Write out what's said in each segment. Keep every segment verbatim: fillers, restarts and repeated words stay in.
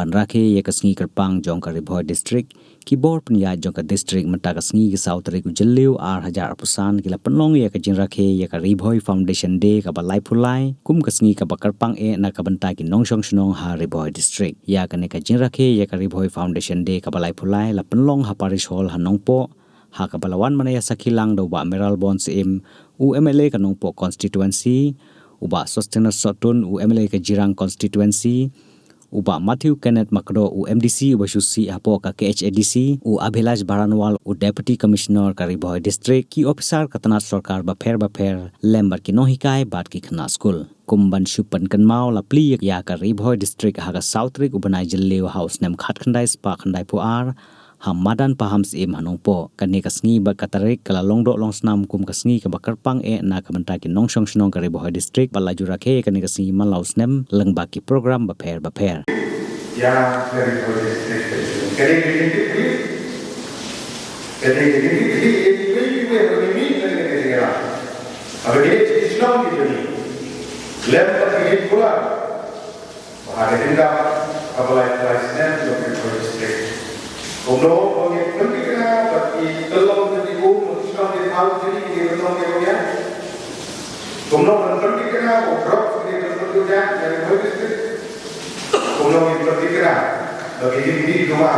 Rakhe ïa ka sngi kyrpang jong ka Ri Bhoi District, ki bor pynïaid jong ka district mynta ka sngi ka saw tarik u Jylliew ar hajar arphew san ki la pynlong ïa ka jingrakhe ïa ka Ri Bhoi Foundation Day kaba laiphew lai kum ka sngi kaba kyrpang eh na ka bynta ki nongshong shnong ha Ri Bhoi District. Ïa kane ka jingrakhe ïa ka Ri Bhoi Foundation Day kaba laiphew lai la pynlong ha Parish Hall ha Nongpoh, ha kaba la wan ban ïa sakhi lang da u Bah Mayralborn Syiem, u M L A ka Nongpoh Constituency, u Bah Sosthenes Sohtun, u M L A ka Jirang Constituency, u Bah Matthew Kenneth Makdoh, u M D C uba shu sih hapoh ka K H A D C, u Abhilash Baranwal, u Deputy Commissioner ka Ri Bhoi District, ki ophisar ka tnat sorkar bapher bapher, lem bad ki nonghikai bad ki khynnah skul. Kum ban shu pynkynmaw, la plie ïa ka Ri Bhoi District ha ka saw tarik u bnai Jylliew ha u snem khatkhyndai spah khyndaiphew ar, ha madan Paham Syiem ha Nongpoh. Kane ka sngi bad ka tarik ka la long doh long snam kum ka sngi kaba kyrpang eh na ka bynta ki nongshong shnong ka Ri Bhoi District, bad la ju rakhe kane ka sngi man la u snem lyngba ki program bapher bapher. Ïa ka Ri Bhoi District, ka dei ka jingkitkhlieh, ka dei ka jingkitkhlieh ïa kiwei kiwei haba ngi mih na kane ka jingïalang, haba ngi leit sha ki shnong ki jong ngi, lem bad ki jingkular. Ba ha ka jingdap kaba laiphew lai snem jong ka Ri Bhoi District, kumno ba ngin pynthikna bad ki tyllong jong ki um, ki shnong ki thaw jong ki, ki ryngkong ki ryngkong. Kumno ban pynthikna ba u drugs un ym pynduh ïa ka Ri Bhoi District. Kumno ngin pynthikna ba ki jingdih jong nga,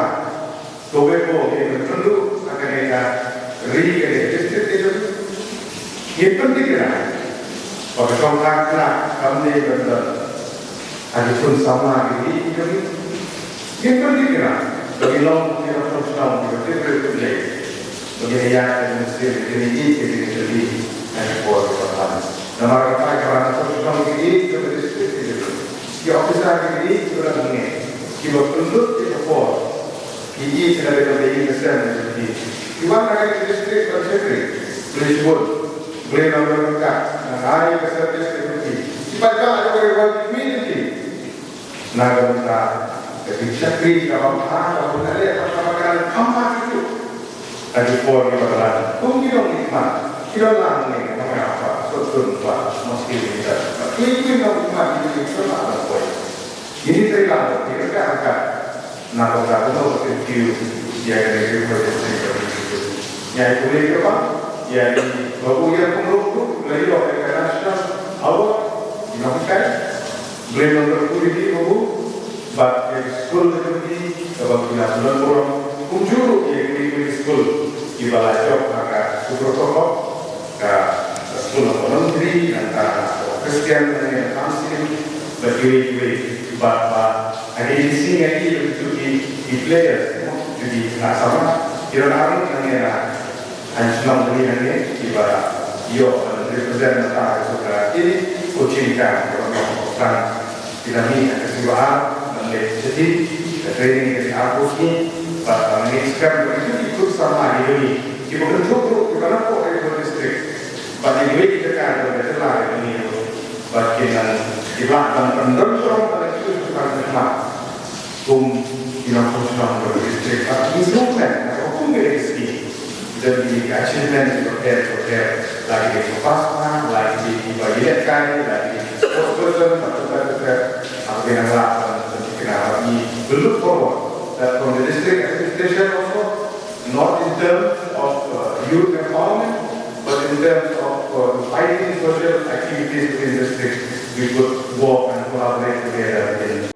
tobacco, ngin pynduh ha kane ka ri, kane ka district ka jong ngi. Ngin pynthikna ba ka shongthait khynnah kam dei ban don ha ki khun samla ki ri ki jong ngi. Ngin pynthikna ba ngin long ki nongshong shnong kiba tip riewtip lei, ba ngin ïaid ka jingïaseng, ka jingïeit, ka jingïatylli ha ki por kiba wan. Namar kata ka ban nongshong shnong ki ri jong ka district ki jong ngi, ki officer ki ri kiba don hangne, kiba pynlut ïa ka por, ki ïeit na ka jingïaseng jong ki. Ki wan na ka district ban shakri, Blei shibun, Blei long ryngkat, nang ai ka service ka jong ki. Ki paidbah jong ka Ri Bhoi ki kyrmen ïa ki na ka bynta ka jingshakri kaba bha, kaba bha, kaba bha, kaba bha, kaba bha. Ha ki por kiba la wan, kum ki nongmihkhmat, ki la lang ne ka manga pa, sut sun pa, mos ki ni ta. Ki, ki nongmihkhmat ki, ki, ki la lang poi. Ini teri lang ki ka angkat. Na ka bynta kumno ka kynthih ïa ka ri ka ri ka ri. Ïa i pule ka ba, ïa i babu ïa kumno kumno la ïoh ïa ka national award. Ïa ka kai. Blei long kyrkhu ïa ki babu bad ïa ki skul ka jong ki kaba ki la pynlong burom kumjuh ruh ïa kiwei kiwei ki skul kiba la jop ha ka Super Cup, ka skul Nongpoh Nongri, nangta Christian Nongri Council bad kiwei kiwei. Bad ba ha ka agency nga ïohi ba kito ki players, kito ki khynnah samla, ki don ar ngut nangne na Hynñiewtrep ngi hangne kiba ïoh ban represent na ka bynta ka coaching camp kaba ngi ïoh ban pynlong. Ki la mih ha ka sngi ba ar ban leit sha ki, ka training ka dei arphew sngi. Bad nga ngeit skhem ba kito ki khun samla ki jong ngi kiba kynthup ruh kiba na poh Ri Bhoi District bad kiwei ki jaka kiba na jylla ki jong ngi ruh, bad kin nang, ki lah ban pyndonkam ban kynthup ban pyndonkam. Kum ki nongshong shnong jong ka district, bad ngi sngewkmen na ka kum ka dei ka sngi. Don ki achievement kiba pher kiba pher, la ki dei kiba pass mark, la ki dei kiba ïalehkai, la ki dei ki sports person, bad kiba pher kiba pher. Haba ki nang lah ban pynthikna, bad ngi, we look forward that from the district administration also, not in terms of, uh, youth empowerment, but in terms of, uh, fighting social activities within district, we could work and collaborate together in